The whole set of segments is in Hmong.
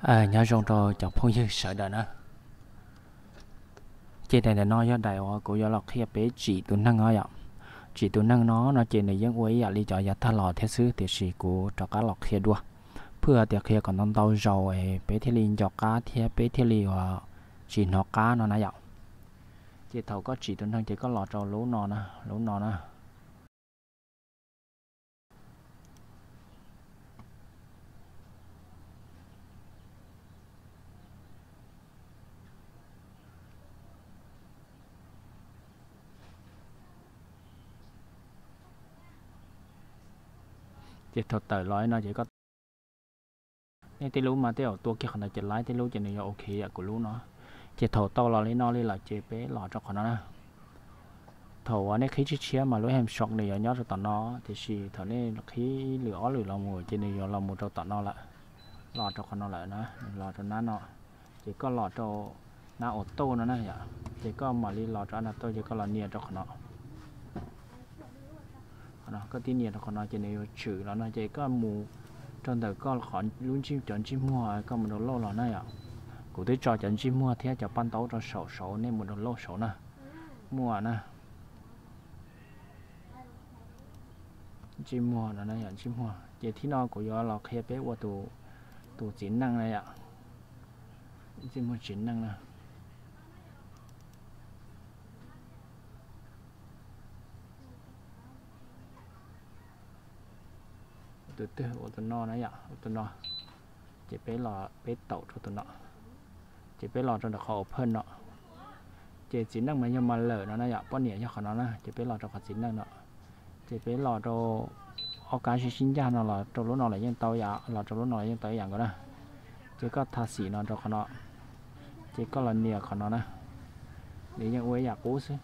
Nyob zoo rau cov phooj ywg sawv daws na. Ces daim ntawm no yog daim uas kuv yuav los qhia peb tsim tus neeg no yom. Tsim tus neeg no no ces nws yeej ua ib yam li cov yav tag los thiab xwb, tiam sis kuv rov qab los qhia dua, phwj tias qhia kom ntau ntau zaus peb thiaj li nco qab thiab peb thiaj li uas tsis hnov qab no na yom. Ces thaum koj tsim tus neeg ces koj los rau lub no na, lub no na. Ces thaum tawm los li no ces koj, nej tej lub mas tej zaum tua kiag qhov ntawd ces laib, tej lub ces nws yuav ok yam kuv lub no. Ces thaum tau los li no li lawm ces peb los rau qhov no na. Thaum uas nej qhib tshiab tshiab mas lub hem sob nws yuav nyob rau tom no, tiam sis thaum nej qhib lwm ob lwm los mus ces nws yuav los mus rau tom no lawm, los rau qhov no lawm na, nws los rau nab no. Ces koj los rau nab auto no na yom, ces koj mam li los rau nab auto ces koj los nias rau qhov no. Qhov no koj tib nias rau qhov no ces nws yuav tshwm los no ces koj mus rau ntawm koj qhov lub ntsij, cov ntsej muag koj mus download los na yom. Kuv twb tso cov ntsej muag thiab cov paj ntaub rau saum saud, nej mus download saud na. Muaj na. Ntsej muag no na yom, ntsej muag. Ces thib no kuv yuav los qhia peb ua tus txiv neej na yom. Ntsej muag txiv neej na. Tus twg ua tus no na yom, ua tus no. Ces peb los peb taum rau tus no. Ces peb los rau ntawm qhov open no. Ces txiv neej mas yog mas lawm no na yom, poj niam yog qhov no na, ces peb los rau qhov txiv neej no. Ces peb los rau ob kab sib sib ncaj no los rau lub no los yeej tau yam, los rau lub no los yeej tau ib yam nkaus na. Ces koj tha xim no rau qhov no, ces koj los nias qhov no na, nws yeej ua ib yam qub xwb.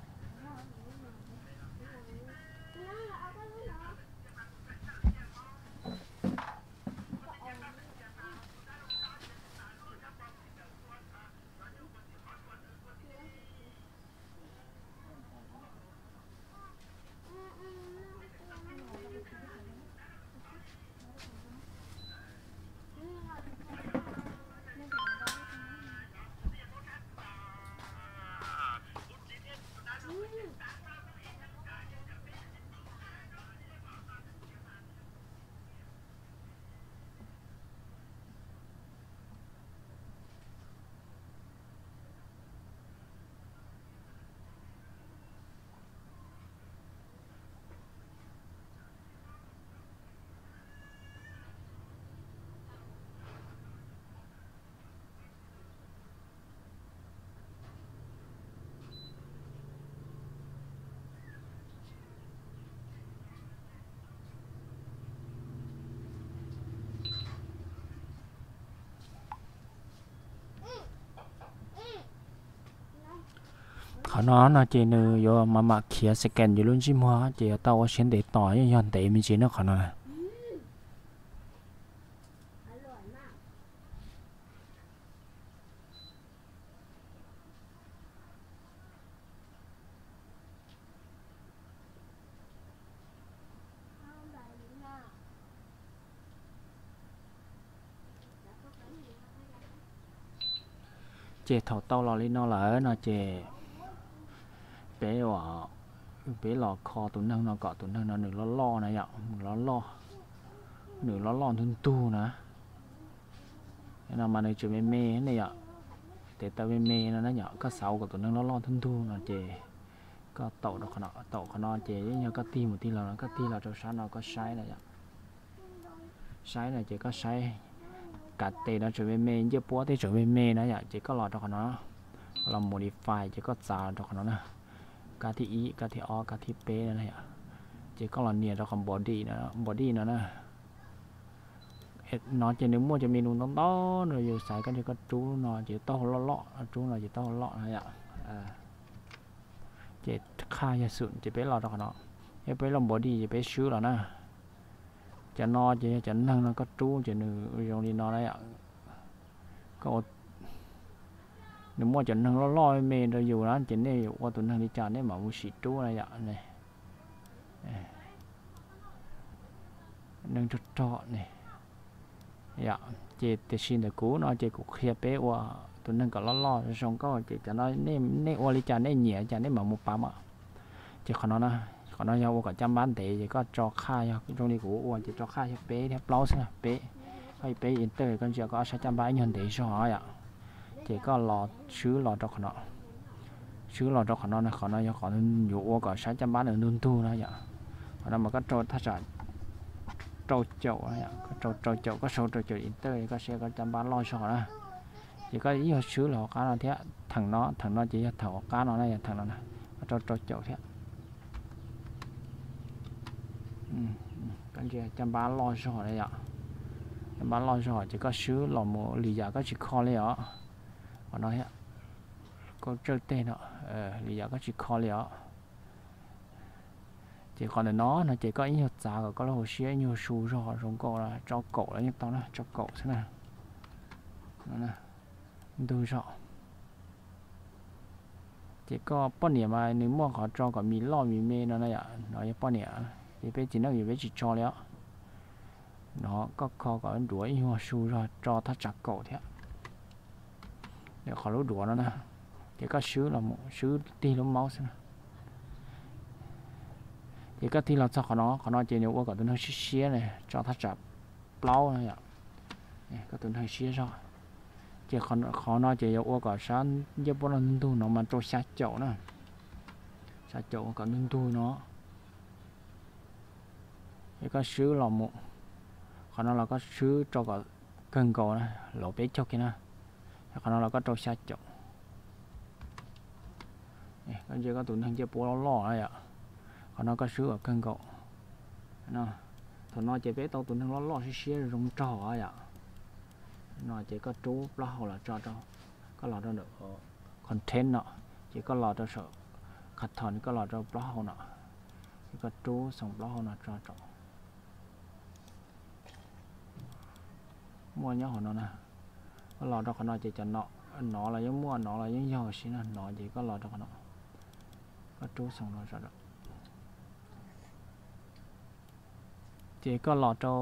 Qhov no no ces nws yuav mam mam khiav scan yus lub ntsej muag ces yuav tau ua siab ntev tos, yeej yog ntev me ntsis na qhov no. Ces thaum tau los li no lawm no ces peb, peb los kho tus neeg no kom tus neeg no nws loj loj na yom, nws loj loj, nws loj loj ntug ntug na. No mas nws tseem me me ne yom, tes taw me me no na yom, koj xav ua kom tus neeg loj loj ntug ntug no ces koj taum rau qhov no, taum qhov no ces yeej yog koj tig mus tig los no, koj tig los rau sab no koj saib na yom. Saib no ces koj saib kav tes no tseem me me, ncej puab tej tseem me me na yom, ces koj los rau qhov no, los modify ces koj txav rau qhov no na, kab thib ib, kab thib ob, kab thib peb no na yom. Ces koj los nias rau qhov body no, body no na. No ces nws muaj cov menu ntau ntau no, yus xaiv koj ntshe koj rub no ces taub hau loj loj, rub no ces taub hau loj na yom. Ces qhaj yog xum ces peb los rau qhov no, yog peb los body ces peb swb los na. Cov no ces yog cov neeg no koj rub ces nws zoo li no na yom. Nws muaj cov neeg loj loj me rau yus na ces nej yuav ua tus neeg li cas nej mam mus sim rub na yom. Neeg rog rog ne yom. Ces tiam sis ntawm kuv no ces kuv qhia peb ua tus neeg kom loj loj zoo nkauj, ces cov no nej ua li cas nej nyiam cas nej mam mus pab mas. Ces qhov no, qhov no yog ua kom caj npab ntev, ces koj tso qhaj yog zoo li kuv ua ces tso qhaj yog peb thiab plaub xwb na, peb, koj peb enter koj ntsia koj ob sab caj npab ib nyuag ntev zog yom. Ces koj los swb los rau qhov no, swb los rau qhov no, qhov no yog qhov yuav ua kom sab caj npab nws ntug ntug no yom. Qhov no mas koj rau thaj tsam rau caum, koj rau rau caum, koj sau rau caum enter koj saib koj caj npab loj zog na. Ces koj ib nyuag swb los hauv qab no thiab, theem no, theem no ces yog theem hauv qab no na, yog theem no na, koj rau rau caum thiab. Koj ntsia caj npab loj zog na yom, caj npab loj zog ces koj swb los mus li yam koj tsis kho li os. Qhov no thiab, koj tsawj teg no, li yam koj tsis kho li os. Ces qhov ntawm no no ces koj ib nyuag txav kom koj lub hauv siab ib nyuag su zog zoo nkauj, tso kaum los yeej tau na, tso kaum xwb na. Ntug zog. Ces koj poj niam mas nws muaj qhov tso kom mis loj mis me no na yom, no yog poj niam, ces peb txiv neej yus peb tsis tso li os. No koj kho kom duav ib nyuag su zog tso thaj tsam kaum thiab. Qhov lub duav no na, ces koj swb los mus swb tig lub mouse xwb na. Ces koj tig los txog qhov no, qhov no ces nws ua kom tus neeg siab siab na, tso thaj tsam plaub no yom. Koj tus neeg siab zog. Ces qhov no ces yuav ua kom sab ncej puab no ntug ntug no mas rau xya caum na. Xya caum ua kom ntug ntug no. Es koj swb los mus, qhov no los koj swb rau kom kawg nkaus na, lov peb caug kiag na. Qhov no los koj rau xya caum. Koj ntsia koj tus neeg ncej puab loj loj na yom. Qhov no koj swb kom kawg nkaus. Thaum no ces peb tau tus neeg loj loj siab siab zoo nraug yom. No ces koj rub plaub hau los tso rau, koj los rau ntawm content no, ces koj los rau saum cartoon, koj los rau plaub hau no, ces koj rub xoo plaub hau no tso rau. Muaj nyob hauv no na. Koj los rau qhov no ces cov no, no los yeej muaj, no los yeej yog si na, no ces koj los rau qhov no, koj rub xoo no tso rau. Ces koj los rau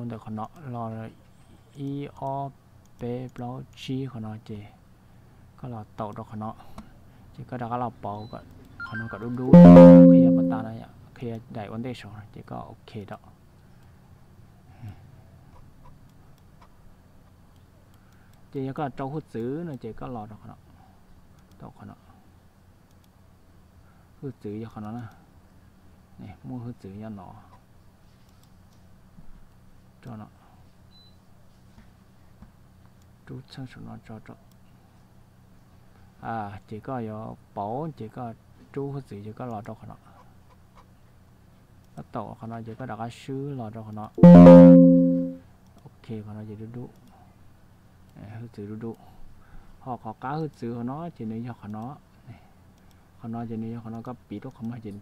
ntawm qhov no los ib ob peb plaub tsib qhov no ces koj los taum rau qhov no, ces koj rov qab los pauv qhov no kom dub dub, qhia pas tas no, qhia daim ua ntej saud no ces koj ok rau. Ces yog koj rau hwj txwv no ces koj los rau qhov no, taum qhov no. Hwj txwv yog qhov no na, muaj hwj txwv nyob no, rau no, rub txheej saum no tso rau. Ces koj yuav pauv ces koj rub hwj txwv ces koj los rau qhov no, koj taum qhov no ces koj rov qab swb los rau qhov no. Ok, qhov no ces dub dub, hwj txwv dub dub. Ho qhov qab hwj txwv hauv no ces nws yog qhov no. Qhov no ces nws yog qhov no, koj piv rau qhov muag ces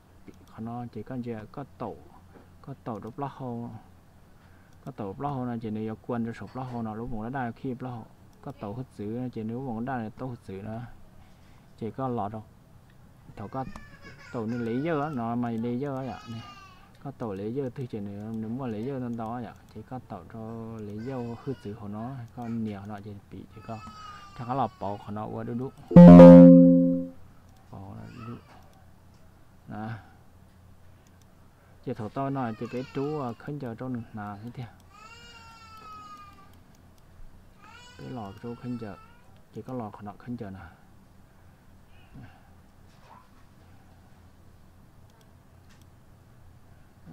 qhov no ces koj ntsia koj taum, koj taum rau plaub hau, koj taum plaub hau no ces nws yuav kua rau saum plaub hau no, lub voos daj daj khij plaub hau. Koj taum hwj txwv no ces nws lub voos daj taub hwj txwv na, ces koj los rau, thaum koj taum nws layer no mas layer yom, koj taum layer twg ces nws muaj layer ntau ntau yom, ces koj taum rau layer hwj txwv hauv no, koj nias qhov no ces piv ces koj rov qab los pauv qhov no ua dub dub. Ces thaum tau no ces peb rub khaub ncaws rau nws hnav xwb tiag. Peb los rub khaub ncaws, ces koj los qhov no khaub ncaws na.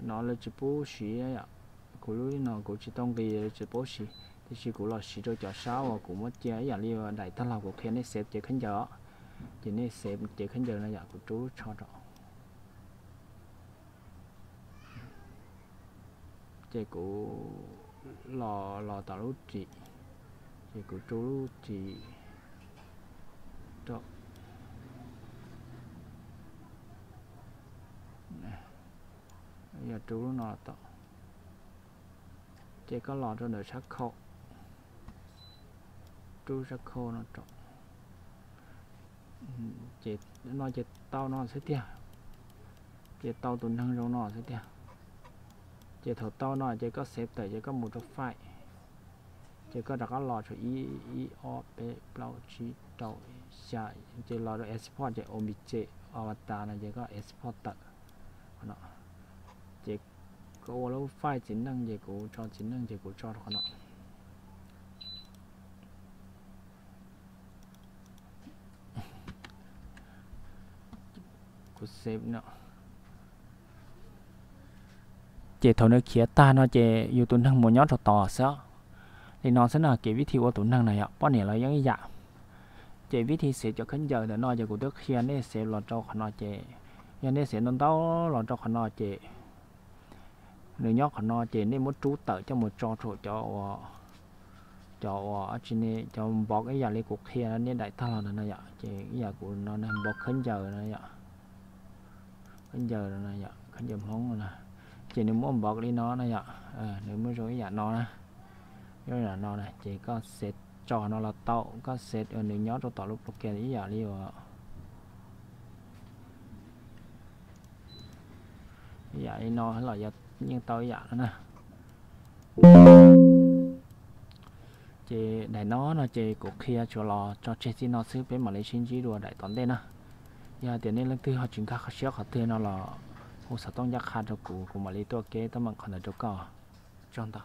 No lawv tsis pub siv yom, kuv lub no kuv tsis tau nqis lawv tsis pub siv, tiam sis kuv los siv rau cov sab uas kuv muab cia ib yam li daim tag los kuv qhia nej xev cev khaub ncaws, ces nej xev cev khaub ncaws no yom, kuv rub lub tsho rau. Ces kuv los los tom lub ris, ces kuv rub lub ris rau, yog rub lub no tom, ces koj los rau ntawm sab khau, rub sab khau no rau. Ces no ces tau no xwb tiag, ces tau tus neeg zoo no xwb tiag. Ces thaum tau no ces koj xev tawm ces koj mus rau file, Ces koj rov qab los rau ib, ib ob peb plaub tsib rau xya, ces los rau export ces object avatar no ces koj export tawm qhov no. Ces koj ua lub file txiv neej ces kuv tso txiv neej ces kuv tso rau qhov no. Kuv save no. Ces thaum nws khiav tag no ces yus tus neeg mus nyob rau tod xwb. Li no xwb no, kev vib thi ua tus neeg na yom, poj niam los yeej ib yam. Ces vib thi xev cov khaub ncaws ntawm no ces kuv twb qhia nej xev los rau qhov no ces, yog nej xev ntau ntau los rau qhov no ces nws nyob qhov no ces nej muab rub tawm coj mus tso rau cov uas, cov uas dab tsi ne, cov npov ib yam li kuv qhia nej daim tag los ntawd no yom, ces ib yam kuv no npov khaub ncaws no yom, khaub ncaws no yom, khaub ncaws Hmoob no na. Ces nws muaj npov li no na yom, nws muaj zoo ib yam no na, zoo ib yam no na, ces koj xev tso no los tau, koj xev nws nyob rau tom lub program ib yam li uas ib yam li no los yog yeej tau ib yam no na. Ces daim no no ces kuv qhia tsuas los tso tseg txij no xwb, peb mam li sib ntsib dua daim tom ntej na. Yog hais tias nej leej twg ho tsis nkag siab qhov twg no los hu xov tooj ncaj qha rau kuv, kuv mam li tuaj keb teeb meem qhov ntawd rau koj. Tsaug ntau.